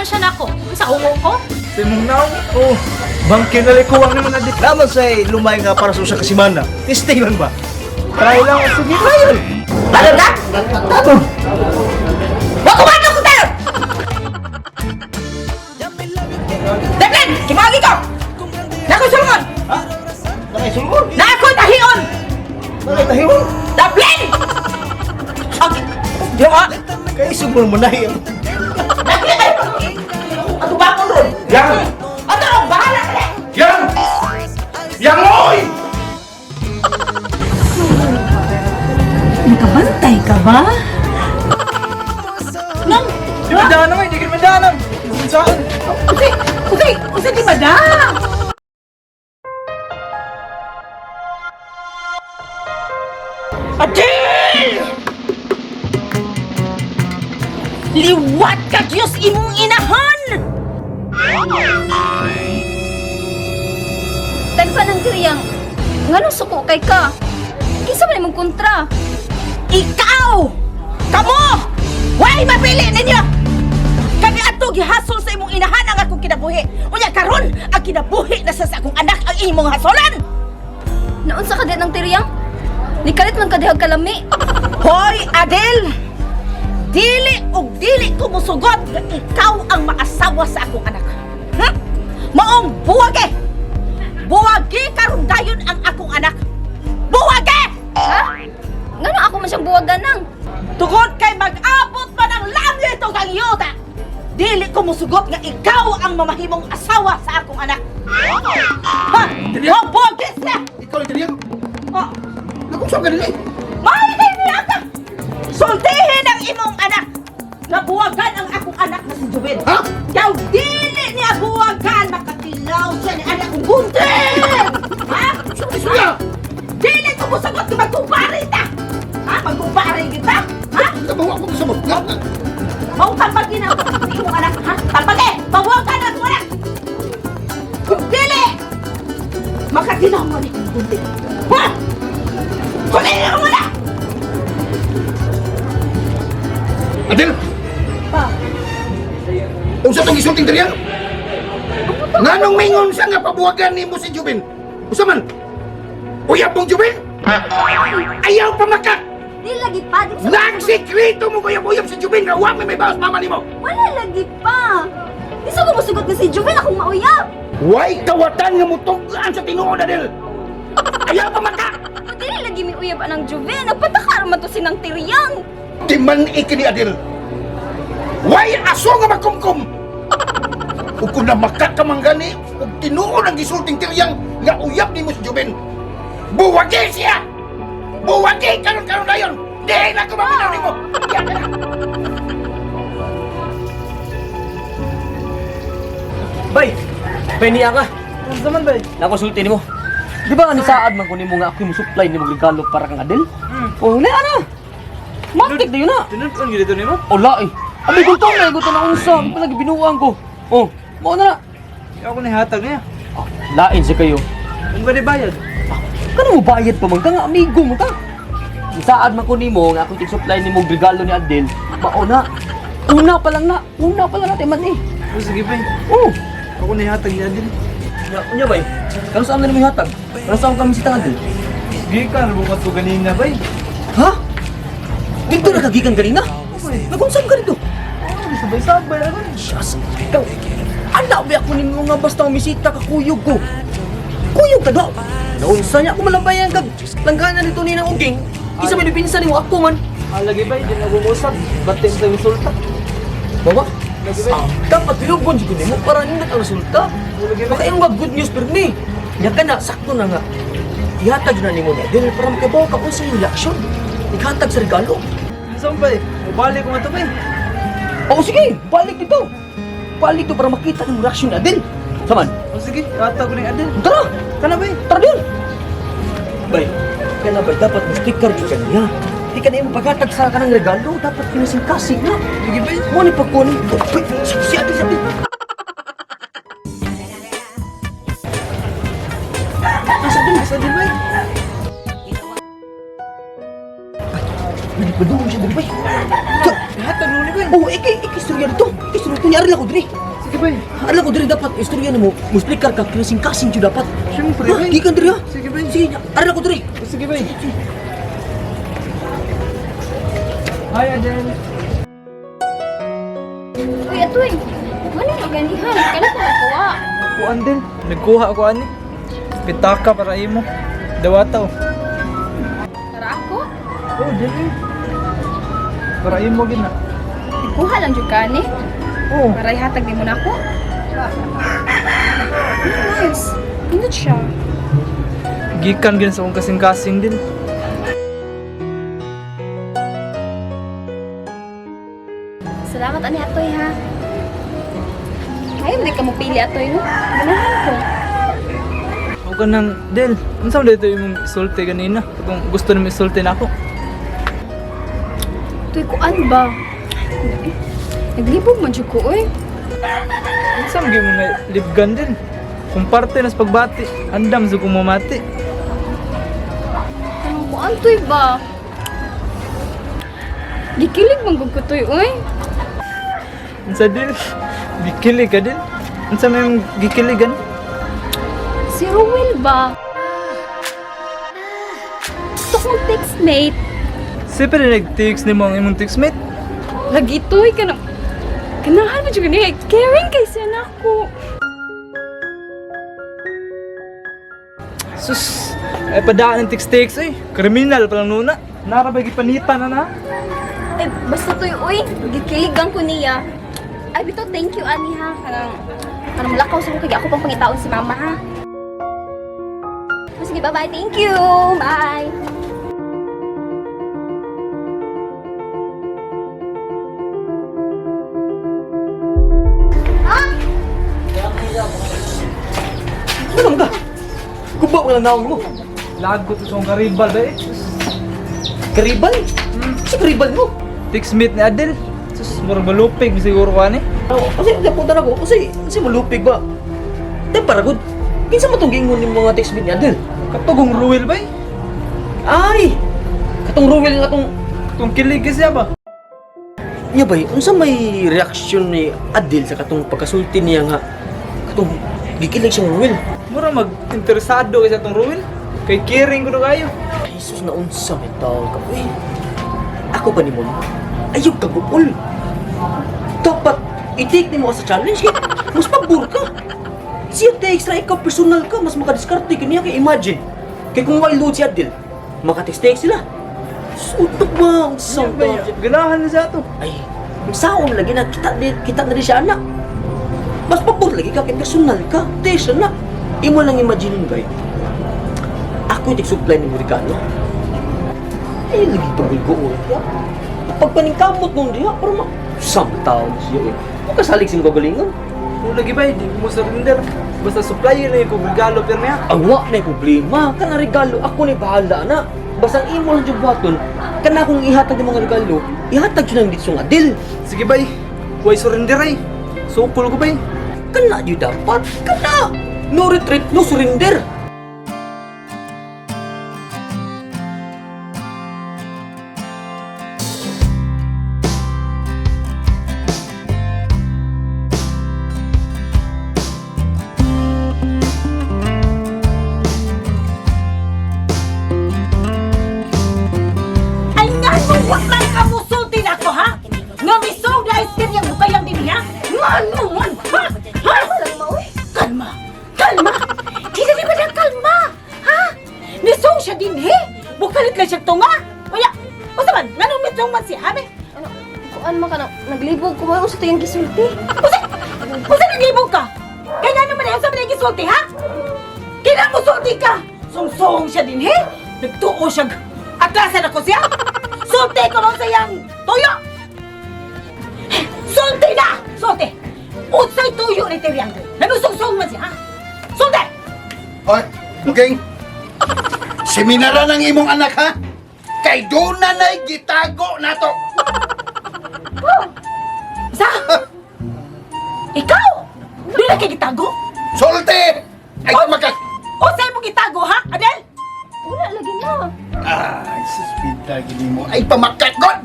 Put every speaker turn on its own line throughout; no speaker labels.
siya nako. Sa ungo ko?
Sa imong naong? Oh, bangkin na likuwang naman na dito.
Naman say lumay nga para sa usa ka semana. Testing lang ba?
Try lang. Sige, try yun.
Talon ka?
Tato.
Wa ko man ko talon! Declan, kimagi ko! Nakoy sulngon!
Ha? Nakay sulgon.
Nakoy tahion!
Nakay tahiwon.
Daplin! Okay. Diyo ah.
Kay sugmon mo na iya.
Daplin kayo! Atubakon ron!
Yang!
Ato, bahala ka na!
Yang! Yang oy!
Nakabantay ka ba? Nang,
Di ba daan naman? Di ka naman daan. Saan?
Usi! Usi! Usi di ba da? Adel! Liwat ka Diyos imong inahan!
Tagpa ng tiriyang, ngano suko kay ka? Kinsa man imong kontra?
Ikaw! Kamo! Way mapili ninyo! Kami ato gihasol sa imong inahan ang akong kinabuhi. Unya karon ang kinabuhi na sa akong anak ang imong hasolan.
Naunsa ka din ng tiriyang? Nikalit man ka dihag kalami.
Hoy, Adel! Dili og dili ko musugot nga ikaw ang maasawa sa akong anak. Ha? Maong buwagi! Buwagi karon dayon ang akong anak. Buwagi!
Ha? Ngano ako man siyang buwagan nang?
Tungod kay mag-abot man ang lamyo ito kang yuta. Dili ko musugot nga ikaw ang mamahimong asawa sa akong anak. Ha? Maong buwagi siya!
Ikaw ni Yang.
Oh,
Nagusap ka dili.
Mahal kayo niya ka! Sultihin ang imong anak! Nabuwagan ang akong anak na si Jubin.
Ha?
Yaw, dili niya buwagan! Makatilaw siya ni anak kong gunting! Ha?
Istorya!
Dili ko musagot na magkumpare ta! Ha? Magkumpare kita? Ha?
Nabawa ko sa mo.
Mautambagin ang imong anak, ha? Tambagi! Bawagan ang akong anak! Kung dili! Makatilaw mo ni kong gunting. Ha? Sultihin ang anak!
Adel!
Pa,
Unsa tong gisulting diri? Nganong mingon siya nga pabuwagan nimo si Jubin? Unsa man? Uyab mong Jubin? Ayaw pa maka!
di lagi pa. Di sa-
Nagsikreto mo kuyab-uyab si Jubin nga wa may may bawas mama nimo.
Wala lagi pa. Di sa ko musugot nga si Juven akong mauyab.
Way kawatan nga mutug-an sa tinuod, Adel. Ayaw pa maka!
O dili lagi mi uyab anang Juven. Nagpatakar man to sinang tiriyang.
Di man ikini, Adel. Way aso nga makumkum. Ug kung namakakamang gani, ug tinuod ang gisulting tiryang nga uyab nimo si Jubin. Buwagi siya! Buwagi karon-karon dayon! Di na ko maminaw nimo! Iya ka na!
Bay! Bay niya ka!
Unsa man bay?
Nakonsulti nimo. Di ba ni saad man ko nimo nga ako mo supply nimo regalo para kang Adel? Oh, na ana. Matik na yun na.
Tinud-on gyud dito nimo?
Ola eh. Abi gutom na gutom na unsa, pa lagi binuang ko. Oh, mao na na.
Ako ni hatag niya.
Ah, lain sa kayo.
Ano ba di bayad?
Kano mo bayad pa man ka nga amigo mo ka. Saad man ko nimo nga ako tig-supply nimo og regalo ni Adel. Mao na. Una pa lang na. Una pa lang natin man eh.
Oh, sige bay.
Oh.
Ako ni hatag niya din.
Nya, unya bay. Kano saan na nimo hatag? Kano saan kami si Adel?
Gikan bukat ko ganina bay.
Ha? Dito na kagikan ganina? Nagunsam ka dito?
Oh, sabay-sabay ra gani.
Siyas, ikaw. Ala, ba ako nimo nga basta umisita ka kuyog ko. Kuyog ka daw. Naunsa niya ako malabayan kag langganan nito ni ng uging. Isa may pinsan nimo ako man.
Ah, lagi bay, di na gumusap. Batin sa resulta.
Bawa?
Lagi bay.
Ah, dapat tinugon jud nimo para nindot ang resulta.
Lagi bay.
Baka imong nga good news pero ni. Nya ka na sakto na nga. Ihatag na nimo niya dili para makabaw ka unsa yung reaksyon. Ihatag sa regalo.
Unsa man bay? Mubalik ko man to bay.
Oo sige, balik dito. Balik to para makita yung reaksyon ni Adel. Saman.
Oh, sige, hatag ko ni Adel.
Tara!
Kana bay.
Tara dun! Bay, kaya bay, dapat mo sticker jud ka niya. Di ka na imo paghatag sa kanang regalo, dapat kinasing-kasing na.
Sige bay.
Mo ni pagkunin. Bay, si Ate, si Ate. Asa dun?
Asa din bay?
Nagpadungong siya dun, bay.
Hatag mo ni bay.
Oh, iki, iki, istorya dito. Iki, istorya dito. Kunya ari lang ko diri.
Sige bay.
Ari lang ko diri dapat istorya nimo. Musplikar ka kasing-kasing jud dapat.
Siyempre,
Ha,
bay.
gikan diri ha.
Sige bay.
Sige, ari lang ko diri.
Sige bay. Hi Adel.
Uy, atoy. Ano yung ganihan? Kailan ko nakuha?
Kuan din. Nagkuha ako ani. Pitaka para imo. Dawata oh.
Para ako?
Oh, dili. Para imo gid na.
Nagkuha lang jud ka ni.
Oh,
Para ihatag nimo na ako. Nice. Pindot siya.
gikan gid sa akong kasing-kasing din.
Salamat ani atoy ha. Ayaw di ka mo pili atoy no. Ganahan ko.
O ka nang, Del, unsa man dito imong isulti ganina? Kung gusto nimo isulti na ako.
Tuy kuan ba? Eh, naglibog man jud ko oy.
Unsa man gyud mo na libgan din? Kung parte nas pagbati, andam sa kong mamati.
Anong kuan tuy ba? Gikilig man gud ko tuy oy.
Unsa Del? Gikilig ka Del? Unsa may imong gikiligan?
Si Ruel ba? Gusto kong text mate.
Siyempre nag-text nimo ang imong textmate.
Lagi tuy ka na. Ganahan mo jud niya. Caring kay siya nako.
Sus, ay padaan ng text-text eh. Kriminal pa lang nuna. Nara ba gipanita na na?
Eh, basta tuy oy, gikiligan ko niya. Ay bitaw thank you ani ha. Kanang kanang malakaw sa ko kay ako pang pangitaon si mama ha. Sige, bye-bye. Thank you. Bye.
Ano man ka? Kuba ka lang naong mo.
Lagot sa akong karibal ba eh.
Karibal? Sa karibal mo.
Textmate ni Adel. Sus, murag malupig siguro ko ani.
Ako, kasi napunta na ko, kasi, kasi malupig ba? Di para good. Kinsa mo tong giingon yung mga text ni Adel?
Katugong Ruel ba eh?
Ay! Katong Ruel nga tong...
Katong kilig kasi siya ba?
Nya bay, unsa may reaksyon ni Adel sa katong pagkasulti niya nga katong gikilig siyang Ruel?
Mura mag-interesado kay sa atong Ruel. Kay caring ko na kayo.
Ay, Jesus na unsa may tao ka. Uy, ako ba ni mo? Ayaw ka gupol. Dapat i-take nimo sa challenge kay mas pabor ka. Siya te extra ikaw personal ka, mas makadiskarte ka niya kay imagine. Kay kung way load si Adel, makatext sila. Sutok ba ang
Siya
sound
ba eh? Ganahan na siya to.
Ay, saon lagi na kita di, kita na rin siya anak. Mas pabor lagi ka kay personal ka. Te siya na. Imo lang imagine bay. Ako yung supply ni regalo. Ay, lagi tungkol ko ya. Pagpaningkamot nung diha, pero ma... Samtaon siya eh. Huwag kasalig siyang kagalingon.
Kung lagi ba, hindi ko mo surrender. Basta supplier na yung kong regalo pero niya.
Ang wa na problema. Kana regalo, ako na bahala na. Basta ang imo lang yung buhaton, kana akong ihatag ng mga regalo, ihatag yun ang dito nga deal.
Sige bay, huwag surrender ay. Sukol ko bay.
Kana yun dapat. Kana! No retreat, no surrender.
Ay nga mo, wa man ka musulti na ako, ha? Nga misong dahil yung bukayang din ha? Nga man, ha? Ha? Kalma, kalma. Di na di ba na kalma, ha? Misong siya din, he? Bukalit lang siya tunga. Uya, unsa man, nga nung misong man siya, ha? be?
Ano, kuan man ka na, naglibog ko man unsa to yung gisulti.
Unsa, unsa naglibog ka? Kaya nga naman, unsa man ang gisulti, ha? Kailangan mo sulti ka! Sungsong siya din, he? Nagtuo siya. Atrasan ako siya! Sulti ko ron sa iyang tuyo! Sulti na! Sulti! Unsay tuyo ni Terry Andre? Nanusungsong man siya, ha? Sulti!
Hoy, Buging. Seminara ng imong anak ha? Kay doon na na'y gitago nato.
Sa? Ikaw? Di na kay gitago?
Sulti! Ay maka...
Unsay mo gitago, ha, Adel?
Wala lagi na.
Ay, suspinta gini mo. Ay, pamakat, God!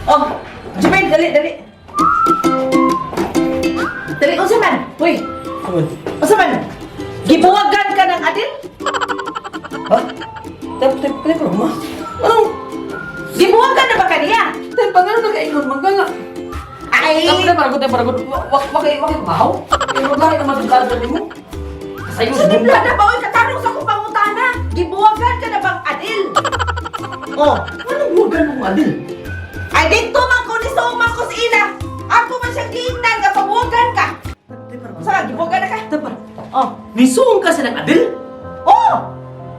Oh, Jubel, dali, dali. Dali, unsa man? Uy, unsa man? Gibuwagan ka ng Adel?
Ha? Tayo, tayo, tayo, ma. Anong?
Gibuwagan na ba kaniya?
Tayo, pa nga nakaingon man ka nga.
Ay!
Tayo, tayo, paragot, tayo, paragot. Wakay, wakay, mahaw. Pero bakit naman itong kalad mo? Sa'yo,
Sa na ba? Uy, katarong sa akong pangutana. Gibuwagan ka na bang Adel? Oh.
Anong buwagan mong Adel?
Ay, dito man ko ni Soma ko si Ina. Ako man siyang giingnan nga pabuwagan ka. Sa ka, gibuwagan na ka?
Tayo, par.
Oh.
Nisuong ka sa ng Adel?
Oh!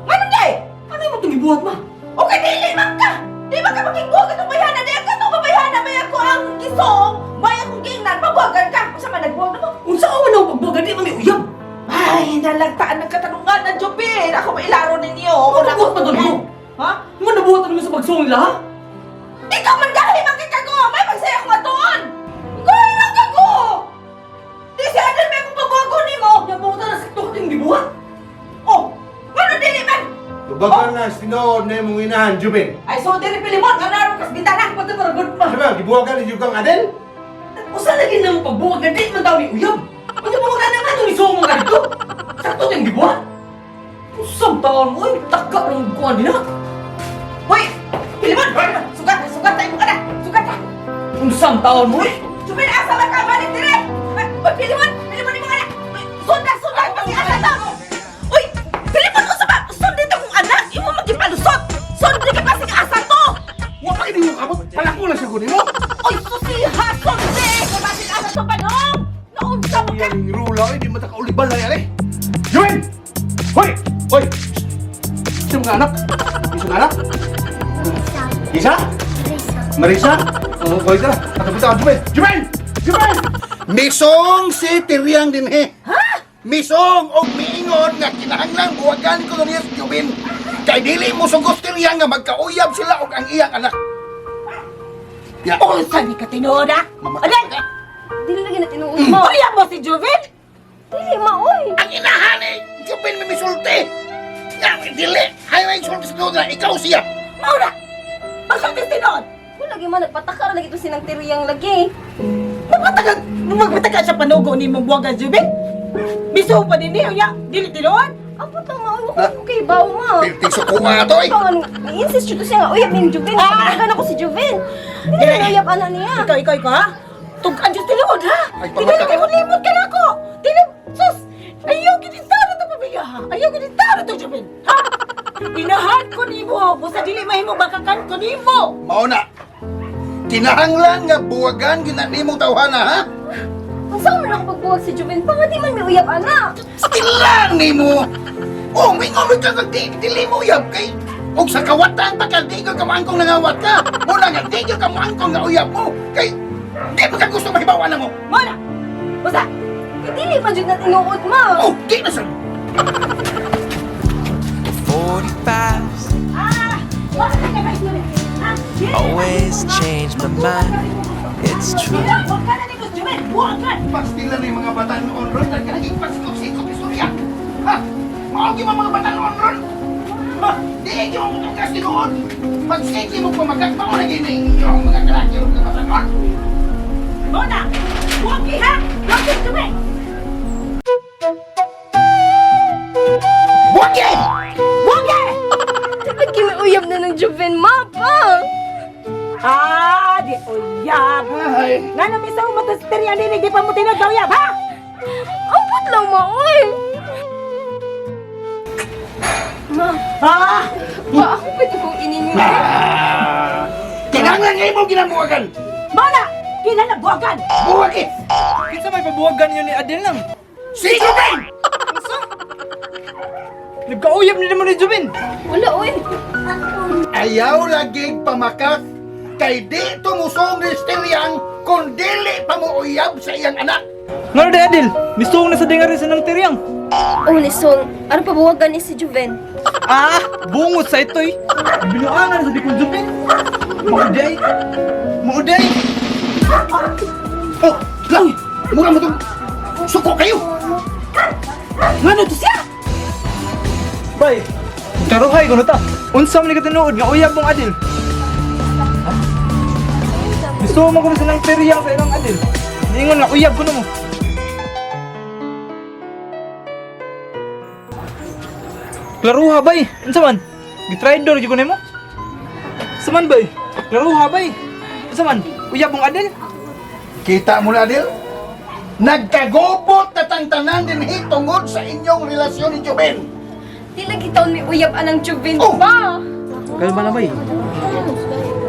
Ano day?
Ano yung itong gibuhat, ma?
Okay, dili man ka! Di ba ka makigbuwag itong bayana? Di ka itong babayana! May ako ang gisong! May akong giingnan! Pabuwagan ka! Unsa man nagbuwag na mo?
Unsa ka man ang pagbuwagan, di man may uyab.
Ay, nalagtaan ng katanungan ng Jupin! Ako mailaro ninyo! Ako
Ano buhat pa doon mo?
Ha?
Mo nabuhat mo sa pagsuong nila, ha?
Ikaw man gahi man kay kago! May pagsaya ko atoon! Gahi lang kago! Di si Adel may akong pabuwagon nimo!
Nabuhat na sakto ka yung gibuhat.
Oh! Ano dili man?
Tubagan na sinood na imong inahan, Jubin.
Ay, so dili pilimon! Nga naroon kas bintana!
Pati paragot, ma.
Diba, gibuwagan ni Jubkang Adel?
Usa lagi na mo pagbuwagan, di man daw ni uyab. Pati mo ka na nga itong isuong mo ka dito. Sakto yung gibuhat. Usang taon mo, ay, taka ng kuwan nila.
Hoy! Pilimon! Sugat! Sugat tayo mo ka na! Sugat ta!
Unsang taon mo, eh.
Jupin, asa man ka? Balik dire! Uy, Pilimon! Pilimon mo ka na! Uy, Sundan! Sundan! Pati asa ta! Uy! Pilimon! Usa ba? Sundin akong anak! Imo magipalusot! Sundin ka kasi asa to!
Wa pa kini mo kabot, palako lang sa kunin mo.
Uy, susiha! Sundi! Kasi asa to panong! Naunsa mo ka!
Yang rula eh, di mata kauli balay ale. Jubin! Hoy! Hoy! Sino mga anak? Isa mga anak? Isa? Marisa? Oo, hoy ka. Katapos ako, Jubin! Jubin! Jubin! Misong si Tiriang din he. Ha? Misong og miingon nga kinahanglan buwagan ko niya si Jubin. Kay dili mo sugos Tiriang nga magkauyab sila og ang iyang anak. Ya.
Unsa ni ka tinuod ah?
Mamatay
Adan!
ka.
Dili lagi na tinuod ma.
Uya mo si Juvin?
Dili ma oy.
Ang inahan eh, Jubin may misulti. Ya, dili. Hayo ay sulti sa tinuod na ikaw siya.
Maura! Magsulti tinuod!
Wala lagi ma nagpataka ra lagi to sinang tiriyang lagi.
Magpataga, magpataga siya panugo ni mong buwagan Juvin? Miso pa din niya, uya! Dili tinuod?
Apo ta ma oy, wa ko kay bawo ma.
Pilting sukuha to eh.
Ikaw, ni-insist jud to siya nga uyab ni Juvin.
Ah!
Ah! ako si Juvin. Dili na uyab ana niya.
Ikaw, ikaw, ikaw, ha? Tugan Diyos tinuod, ha?
Ay,
Dili
pamatay.
kayo limot ka na ako! Dili, sus! Ayaw ginitara to pamilya, ha? Ayaw ginitara to, Jubin! Ha? Inahan ko nimo! Busa dili mahimo bakakan ko nimo!
Mao na. Kinahanglan nga buwagan gina nimong tawhana ha?
Unsa man ako pagbuwag si Juvin? Pa nga di man may uyab ana.
Stilang nimo. Oh, mingon ka kag di, dili mo uyab kay og sa kawatan pa ka di ka kamuangkong nangawat ka. Muna nga di ka kamuangkong nga uyab mo kay di pa ka gusto mahibawan na mo.
Muna! Busa!
Kay dili man jud na tinuod ma.
Oh, di na sa
45s
Ah! Wala ka kay Jubin! Ha? Dili na
always change my mind. It's true.
Dili, Huwag ka na nimo, Jubin! Buwagan!
Pastila ni mga bata noon ron nagkaging pasikop-sikop istorya. Ha? Mao gyud mga bata noon ron. Ha? Di gyud mo tukas noon. Pagsiki mo pamakak mao na gini inyong mga kalaki ron nga bata noon.
Muna! Buwagi, ha? Buwagi, Jubin!
Buwagi!
Buwagi!
Dapat kay may uyab na ng Juvin ma pa.
Ah, di uyab!
Ay.
Nga na misa umatos teriyan din, di pa mo tinag uyab, ha?
Ampot lang ma oy. Ma,
Ah!
pa ako pwede kong ininyo.
Kinahanglan nga imo ginabuwagan.
Muna! Kinalabuagan!
Buwagi!
Kinsa may pabuwagan yun ni Adel lang?
Si Jubin!
Nagkauyab ni mo ni Jubin.
Wala oy.
Ayaw laging pamakak kay di tumusong ni Stiliang kung dili pa mo uyab sa iyang anak.
Ngano di Adel? Misuong na sa dingarin sa nang tiriyang.
Oh, nisong, aron pabuwagan ni si Juven.
Ah, bungot sa ito eh. Binuangan sa di kong Jubin. Mauday. Mauday.
Oh, lang! Mura mo itong suko kayo!
Ngano to siya?
Bay, karuhay ko na ta. Unsa man ni ka tinuod nga uyab mong Adel? Aso man kuno silang teryang sa ilang Adel. Ningon nga uyab kuno mo. Klaruha bay, unsa man? Gitraidor jud ko nimo. Unsa man bay? Klaruha bay. Unsa man? Uyab mong Adel?
Kita mo na, Adel? Nagkagubot na tangtanan din tungod sa inyong relasyon ni Juben.
Di lagi taon may uyab anang Jubin
Oh!
ba?
Kalma na bay.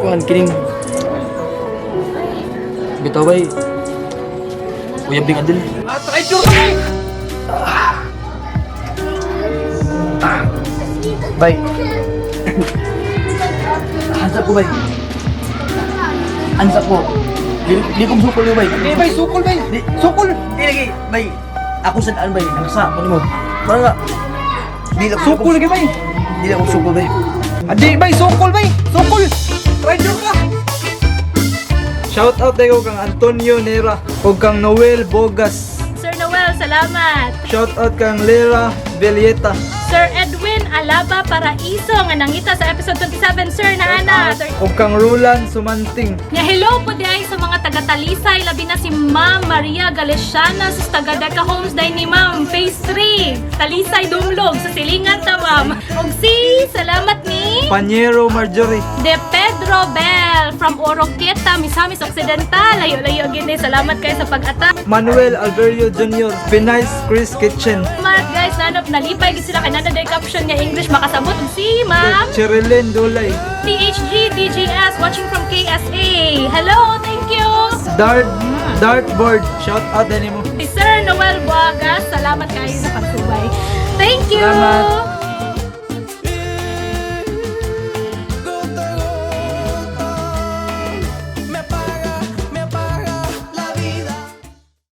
Kuan kining bitaw bay. Uyab ding Adel.
Ah, traidor ka bay.
Bay. Hansa ko bay. Ansa ko. Di ko sukol yo bay.
Di bay, sukol bay.
Di
Sukol.
Di lagi bay. Ako sa daan bay. Nangsa ko nimo. Mara nga. Di lang
Sukol lagi bay.
Di lang ko sukol bay.
Adi bay, sukol bay. Sukol. Traidor ka. Shout out tayo kang Antonio Nera o kang Noel Bogas.
Sir Noel, salamat.
Shout out kang Lera Villeta.
Sir Edwin Alaba Paraiso nga nangita sa episode 27, Sir Naana. Sir
O kang Roland Sumanting.
Nga hello po di ay sa mga taga-Talisay, labi na si Ma'am Maria Galesiana sa taga Deca Homes dahil ni Ma'am Phase 3, Talisay Dumlog sa Silingan ta Ma'am. Ug si salamat ni
Panyero Marjorie.
De Pedro Bell from Oroqueta, Misamis Occidental. Layo-layo gid eh. Salamat kayo sa pag-ata.
Manuel Alberio Jr. Pinay's Chris Kitchen.
Salamat guys, nanap nalipay gid sila kay nana day caption nga English makasabot ug si Ma'am
Cherilyn Dulay.
THG DGS watching from KSA. Hello, thank you.
Dart Dartboard. Shout out din mo.
Si Sir Noel Buagas, salamat kayo sa pagsubay. Thank you!
Salamat.